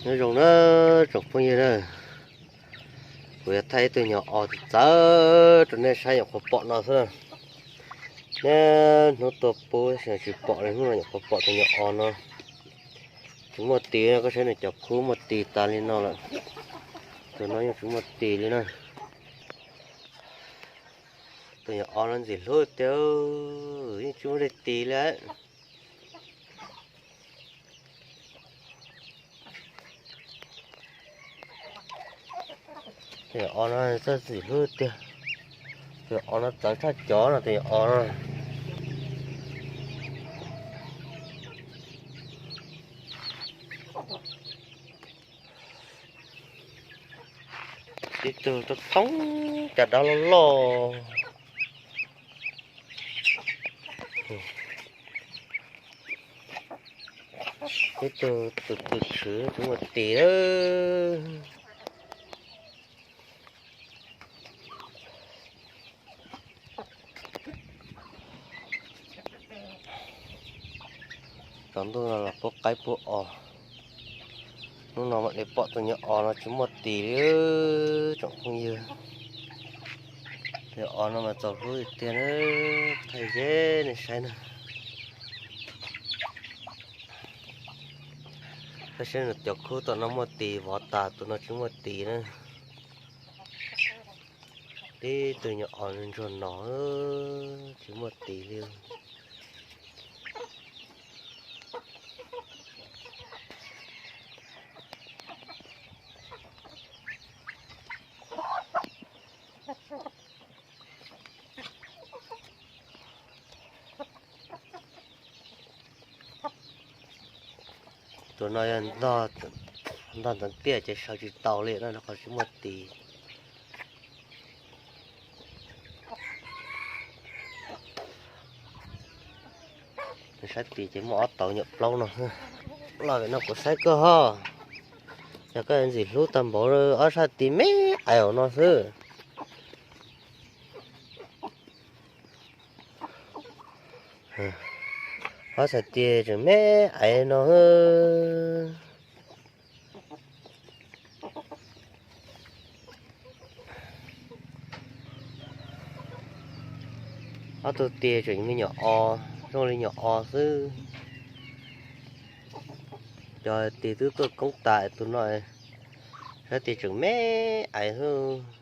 Nyob zoo na tsoom phooj ywg na, kuv yuav thaij ib tug nyuam os txawv rau nej saib nyuam qhuav pom no xwb na. Niaj hnub tuaj pub tsis pom li, hnub no nyuam qhuav pom tus nyuam os no. Tsis muaj tis no, koj saib nws cov khub muaj tis tas li no lawm. Tus no yeej tsis muaj tis li na. Tus nyuam os no ntxim hlub tiag, yeej tsis muaj dej tis li. Tus nyuam os no txawj ntxim hlub tiag. Tus nyuam os no txawv tshaj cov no, tus nyuam os no. Ib tug toob toob, cas dab loj loj. Ib tug tus tus tshwv tsis muaj tis. Tsaus ntuj no los pub qaib pub os. Hnub no mam li pom tus nyuam os no tsis muaj tis li tsoom phooj ywg. Tus nyuam os no mas txaus hlub tiag tiag na, thaij ze nej saib na. Tab sis nws cov khub tom no muaj tis vov tas, tus no tsis muaj tis na. Tib tug nyuam os ntsuag no tsis muaj tis li. Tus no yog ntog ntxeev tiaj ces sawv tsis tau li no, rau qhov tsis muaj tis. Saib tis ces muaj ob tauv nyuam plaub no. Los vim no kuv saib koj ho, yog koj ntxim hlub tag npaum ob sab tis me ais no xwb. Ob sab tis tseem me ais no. Ob tug tis tseem me nyuam os, zoo li nyuam os xwb. Cov tis twb tuaj koob tas tus no, sab tis tseem me ais xwb.